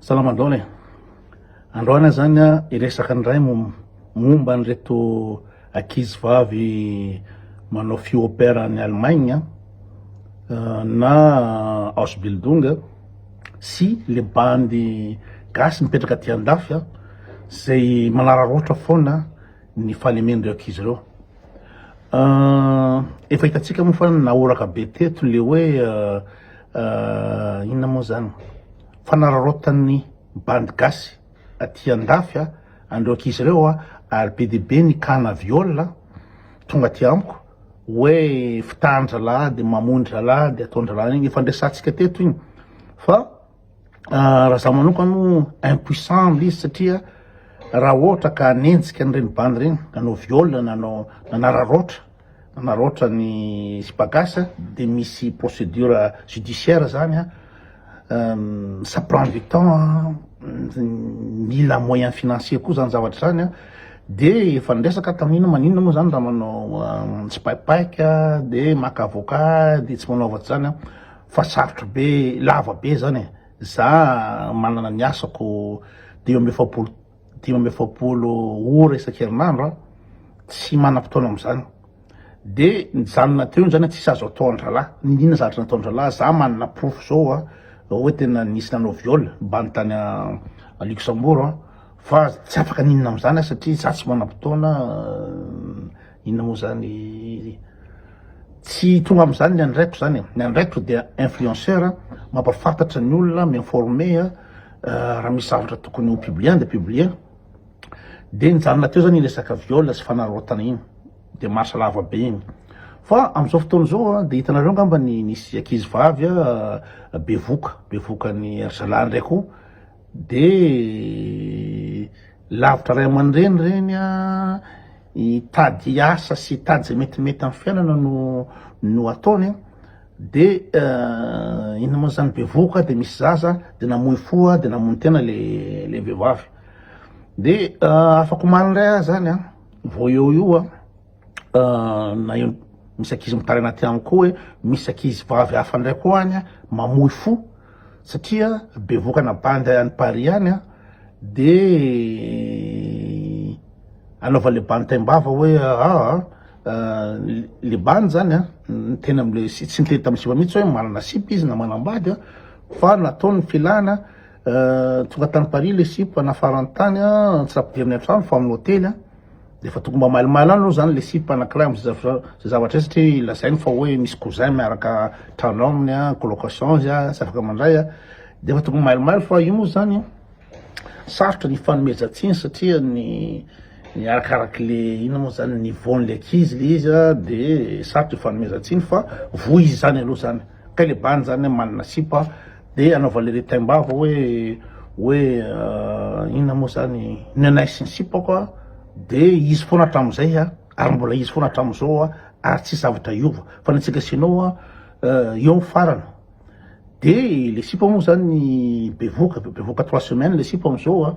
Salama daholo e. Androany aho zany hiresaka indray momba an'ireto ankizy vavy manao fille au pair any Allemagne na Ausbildung sy le bandy gasy mipetraka aty andafy zay manararaotra foana ny fahalemen'ireo ankizy ireo. Efa hitantsika moa fa nahoraka be teto le hoe inona moa zany fanararaotan'ny bandy gasy aty andafy a an'ireo ankizy ireo a ary be dia be ny cas-na viol tonga aty amiko hoe fitahan-drahalahy de mamono drahalahy de ataon-drahalahy iny efa niresahantsika teto iny fa raha za manokana moa impuissant le izy satria raha ohatra ka hanenjika an'ireny bandy ireny nanao viol nanao nanararaotra nanararaotra ny sipa gasy de misy procédure judiciaire zany a ça prend du temps mila moyen financier koa zany zavatra zany a de efa niresaka tamin'ino maninona moa zany raha manao tsipaipaika de maka avocat de tsy manao afa-tsy zany a fa sarotro be lava be zany e za manana ny asako 45 45 ora isan-kerinandro a tsy manam-potoana am'zany de nijanona teo iny zany tsisy azo atao an-drahalahy n'inona zavatra nataon-drahalahy za manana porofo zao a hoe tena nisy nanao viol bandy tany a Luxembourg a fa tsy afaka n'inona am'zany a satria za tsy manam-potoana inona moa zany tsy tonga am'zany ny andraikitro zany e ny andraikitro dia influenceur mampafantatra ny olona mi-informer raha misy zavatra tokony ho publier de publier de nijanona teo zany resaka viol sy fanararaotana iny de marsa lava be iny fa am'izao fotoana zao a de hitanareo angamba ny nisy ankizy vavy a bevoka bevoka ny ry zalahy ndray koa de lavitra ray aman-dreny reny a hitady asa sy hitady zay metimety amin'ny fiainana no no ataony de inona moa zany bevoka de misy zaza de namoy fo a de namono tena le le vehivavy de afaka omaly indray ah zany a vao eo io a na eo misy ankizy mitaraina aty amiko koa hoe misy ankizy vavy hafa indray koa any a mamoy fo satria bevoka na bandy any Paris any a de anaovan'le bandy taimbava hoe aa le bandy zany a niteny am'le tsy niteny tamin'ny sipa mihitsy hoe manana sipa izy na manambady a fa nataony filana tonga tany Paris le sipa nafarany tany a tsy nampidiriny an-trano fa amin'ny hôtely a de efa tokony mba mailomailo any aloha zany le sipa anankiray am'zay zay zavatra zay satria lazainy fa hoe misy cousin miaraka trano aminy a colocation izy a tsy afaka mandray a de efa tokony mailomailo fa io moa zany sarotra ny fanomezan-tsiny satria ny ny arakaraky le inona moa zany niveau-n'le ankizy le izy a de sarotra ny fanomezan-tsiny fa voa izy zany aloha zany kay le bandy zany manana sipa de anaovan'le re taimbava hoe hoe inona moa zany ny anay sy ny sipako a de izy foana hatramin'izay a ary mbola izy foana hatramin'izao a ary tsy zavatra hiova fa ny antsika sinao a eo ny farana de le sipa moa zany bevoka bevoka 3 semaines le sipa am'izao a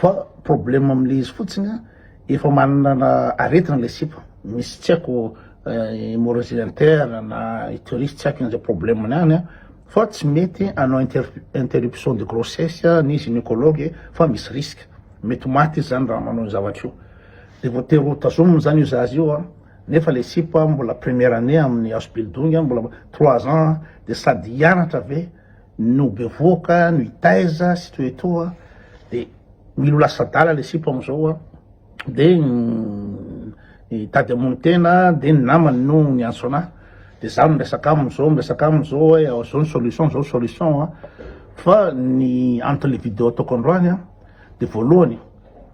fa problème am'le izy fotsiny a efa manana aretina le sipa misy tsy haiko hémorragie interne na utérus tsy haiko ina zay problème any any a fa tsy mety anao interruption de grossesse ny gynécologue fa misy risque mety maty izy zany raha manao ny zavatra io de voatery ho tazominy zany io zazy io a nefa le sipa mbola première année amin'ny Ausbildung mbola 3 ans de sady hianatra ave no bevoka no hitaiza sy to eto a de mila ho lasa dala le sipa am'izao a de hitady amono tena de ny namany no niantso anahy de za miresaka aminy zao miresaka aminy zao hoe zao ny solution zao solution a fa ny anton'le vidéo ataoko androany a de voalohany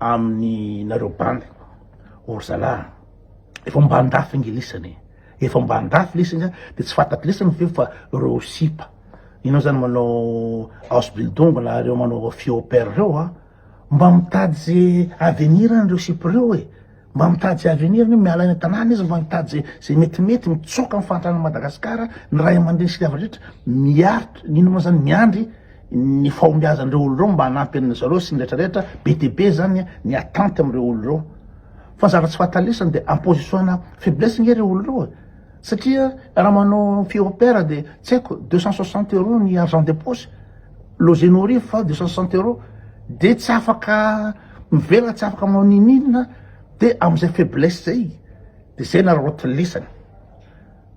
amin'ny nareo bandy or zalahy efa mba andafy angelisany efa mba andafy lisany de tsy fantatry lisany ve fa reo sipa inao zany manao Ausbildung na reo manao fille au pair reo a mba mitady ze avenir reo sipa reo e mba mitady ze avenir ny miala any an-tanàna izy mba mitady ze zay metimety mitsoka amin'ny fahantrana Madagasikara ny ray aman-dreny sy ny hava rehetra miaritra ino moa zany miandry ny fahombiazan'ireo olo reo mba hanampy any zareo sy ny rehetrarehetra be de be zany ny attente am'ireo olo reo fa zavatra tsy fahatalisany de en position faiblesse nge reo olo reo e satria raha manao fille au pair de tsy haiko 260 euros ny argent de poche. Logé nourri fa 260 euros de tsy afaka mivelona tsy afaka manao ninoninona de amizay faiblesse zay de zay nararaotin'ny lisany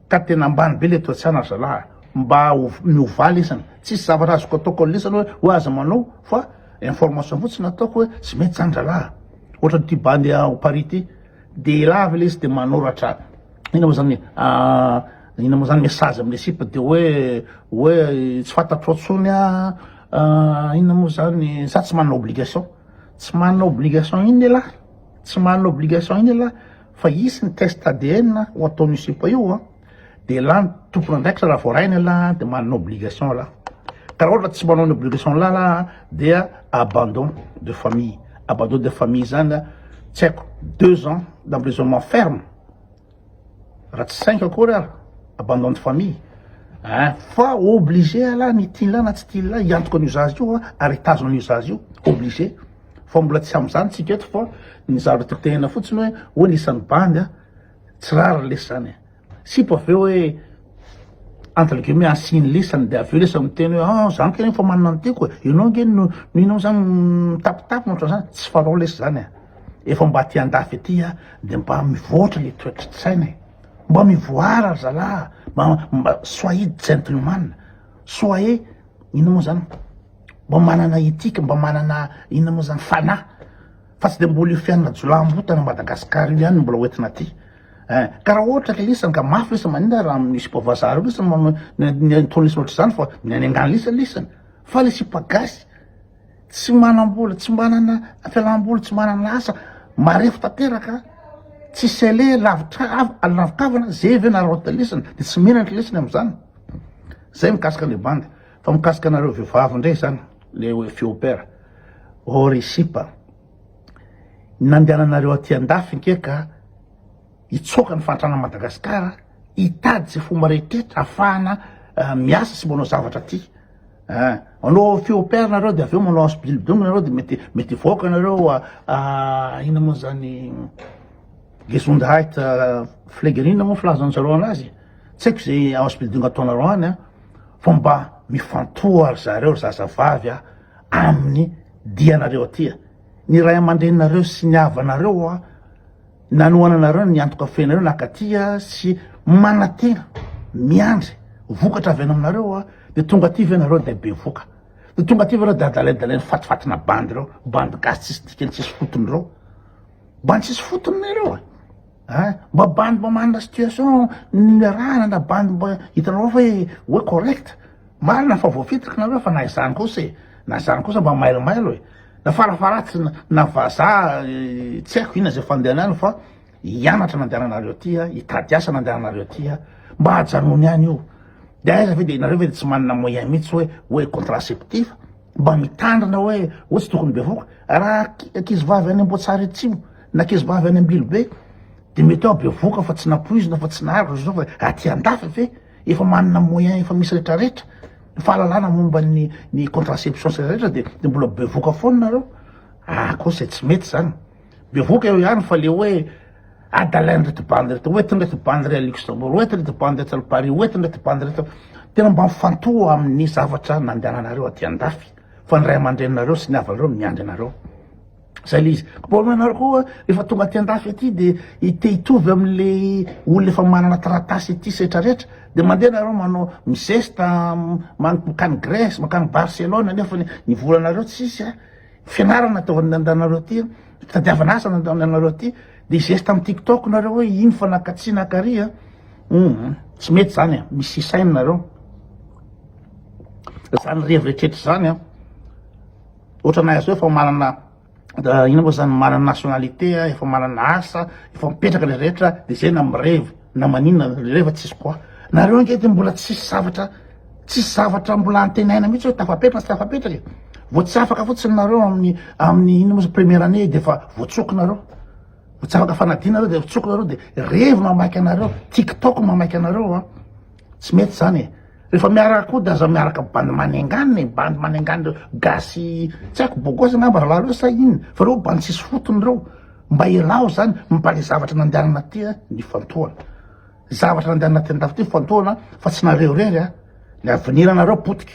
ka tena ambany be le toetsaina ry zalahy a mba miovà lisany tsisy zavatra azoko ataoko am lisany hoe hoe aza manao fa information fotsiny ataoko hoe tsy mety zany zalahy a ohatran'ity bandy ao Paris ty de elah ve le izy de manoratra inona moa zany inona moa zany message amle sipa de hoe hoe tsy fantatrao tsony ah inona moa zany za tsy manana obligation tsy manana obligation inona elah tsy manana obligation inona elah fa hisy ny test ADN ho ataon'io sipa io an de elah ny tompon'andraikitra raha voarainy elah de manana obligation elah ka raha ohatra tsy manao ny obligation elah lah dia abandon de famille abandon de famille zany an tsy haiko deux ans d'emprisonnement ferme raha tsy cinq akory ary abandon de famille ein fa obligé elah ny tian'lah na tsy tian'lah hiantoka an'io zaza io ary hitazona an'io zaza io obligé fa mbola tsy am'zany tsika eto fa ny zavatra tiako tenenina fotsiny hoe hoe ny isan'ny bandy a tsy rariny lesy zany e sipa avy eo hoe entre guillemets asiany lisany de avy eo lesy miteny hoe ah zany keny efa manana ny tiako e ianao nge no no inona zany mitapitapy ohatran'zany tsy fanao lesy zany e efa mba aty andafy aty a de mba mivoatra le toetry tsaina e mba mivoara ry zalahy mba mba soyez gentleman soyez inona moa zany mba manana éthique mba manana inona moa zany fanahy fa tsy de mbola io fiainana jiolahim-botana Madagascar io ihany no mbola hoentina aty eh ka raha ohatra ka lisany ka mafy lisany maninona raha amin'ny sipa vazaha reo lisany manao ny ataony lisany ohatr'izany fa ny any angany lisany lisany fa le sipa gasy tsy manam-bola tsy manana fialam-boly tsy manana asa marefo tanteraka tsy sele lavitra lavitavana zay ve nararaotina lisany de tsy menatra lisany am'zany zay mikasika le bandy fa mikasika anareo vehivavy ndray zany le hoe fille au pair oh ry sipa nandehananareo aty andafy nge ka hitsoaka ny fahantrana Madagasikara hitady zay fomba rehetrretra ahafahana miasa sy manao zavatra aty eh manao fille au pair nareo de avy eo manao Ausbildung nareo de mety mety hivoaka nareo inona moa zany Gesundheit Pflegerin inona moa filazan'ny zareo anazy tsy haiko zay Ausbildung ataonareo any a fa mba mifantoha ry zareo ry zazavavy a amin'ny dianareo aty a ny ray aman-dreninareo sy ny havanareo a nanohana anareo ny antoka fenareo nakaty a sy manantena miandry vokatra avy any aminareo a de tonga aty ve nareo de bevoka de tonga aty ve nareo de adalaidalain'ny fatifatina bandy reo bandy gasy tsisy dikany tsisy fotony reo bandy tsisy fotony nareo e a mba bandy mba manana situation niarahana na bandy mba hitanareo fa hoe hoe correct marina fa voafitaka nareo fa na izany kosa e na izany kosa mba mailomailo e na farafaharatsiny na vazaha tsy haiko inona zay fandehana any fa hianatra nandehananareo aty a hitady asa nandehananareo aty a mba ajanony ihany io de aiza ve de nareo ve de tsy manana moyen mihitsy hoe hoe contraceptif mba mitandrina hoe hoe tsy tokony bevoka raha ankizy vavy any Amboatsara Atsimo na ankizy vavy any Ambilobe de mety ao bevoka fa tsy nampoizina fa tsy naharitra zao fa aty andafy ve efa manana moyen efa misy retraretra fahalalana momba ny ny contraception sy retraretra de de mbola bevoka foana nareo ah kosa tsy mety zany bevoka eo ihany fa le hoe adalain'ireto bandy reto hoentin'ireto bandy re Luxembourg hoentin'ireto bandy reto Paris hoentin'ireto bandy reto tena mba mifantoha amin'ny zavatra nandehananareo aty andafy fa ny ray aman-dreninareo sy ny havanareo miandry anareo zay le izy mbola anareo koa efa tonga aty andafy aty de te hitovy am'le olona efa manana taratasy aty sy retraretra de mandeha nareo manao mizesta mankany Grèce mankany Barcelone nefa ny volanareo tsisy a fianarana atao andanareo aty fitadiavana asa andanareo aty de zesta amy tiktok nareo hoe ino fa nakatsy nakary a tsy mety zany a misy saina nareo zany revy rehetrretra zany a ohatra anay azy hoe efa manana ina moa zany manana nationalité a efa manana asa efa mipetraka le rehetra de zay na mirevy na maninona rehefa tsisy koa nareo ange de mbola tsisy zavatra tsisy zavatra mbola antenaina mihitsy hoe tafapetraka sy tafapetraka e vao tsy afaka fotsiny nareo amin'ny amin'ny ina moa zany première année de efa voatsoky nareo vao tsy afaka fanadina nareo de voatsoky nareo de revy mamaky anareo tiktok mamaky anareo a tsy mety zany e rehefa miaraka koa de aza miaraka bandy manengana e bandy manengana reo gasy tsy haiko bogosy angamba rahalahy reo sa inona fa reo bandy tsisy fotony reo mba elao zany mba le zavatra nandehanana aty a ny fantohana zavatra nandehanana aty andafy ty fantohana fa tsy nareo rery a ny avenir anareo potika.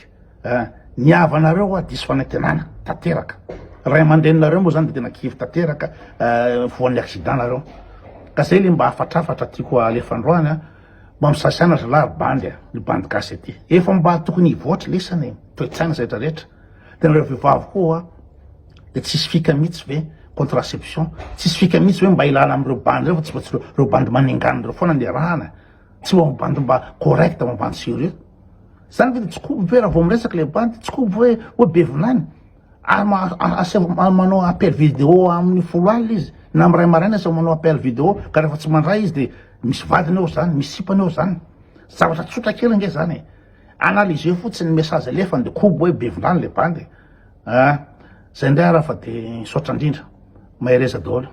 Ny havanareo hoa diso fanantenana tanteraka. Ray aman-dreninareo moa zany de tena kivy tanteraka voan'ny accident nareo. Ka zay le mba hafatrafatra tiako alefa androany a. Mba misasiana zalahy ry bandy a, ny bandy gasy aty. Efa mba tokony hivoatra lesany e, toe-tsaina zay rehetra rehetra. De nareo vehivavy koa de tsisy fika mihitsy ve contraception, tsisy fika mihitsy ve mba ilana amin'ireo bandy ireo fa tsy mba tsy ireo bandy manengana ireo foana no iarahana. Tsy mba bandy mba correct, mba bandy sérieux. Zany ve de tsy kobo ve raha vao miresaka le bandy, tsy kobo ve hoe be vinany? Ary asaivo manao appel vidéo amin'ny folo alina izy, na amin'ny iray maraina asaivo manao appel vidéo, ka rehefa tsy mandray izy de misy vadiny eo zany, misy sipany eo zany. Zavatra tsotra kely ange zany e. Analyseo fotsiny ny message alefany de kobo hoe be vinany le bandy e. Ah, zay indray ara fa de misaotra indrindra. Mahereza daholo.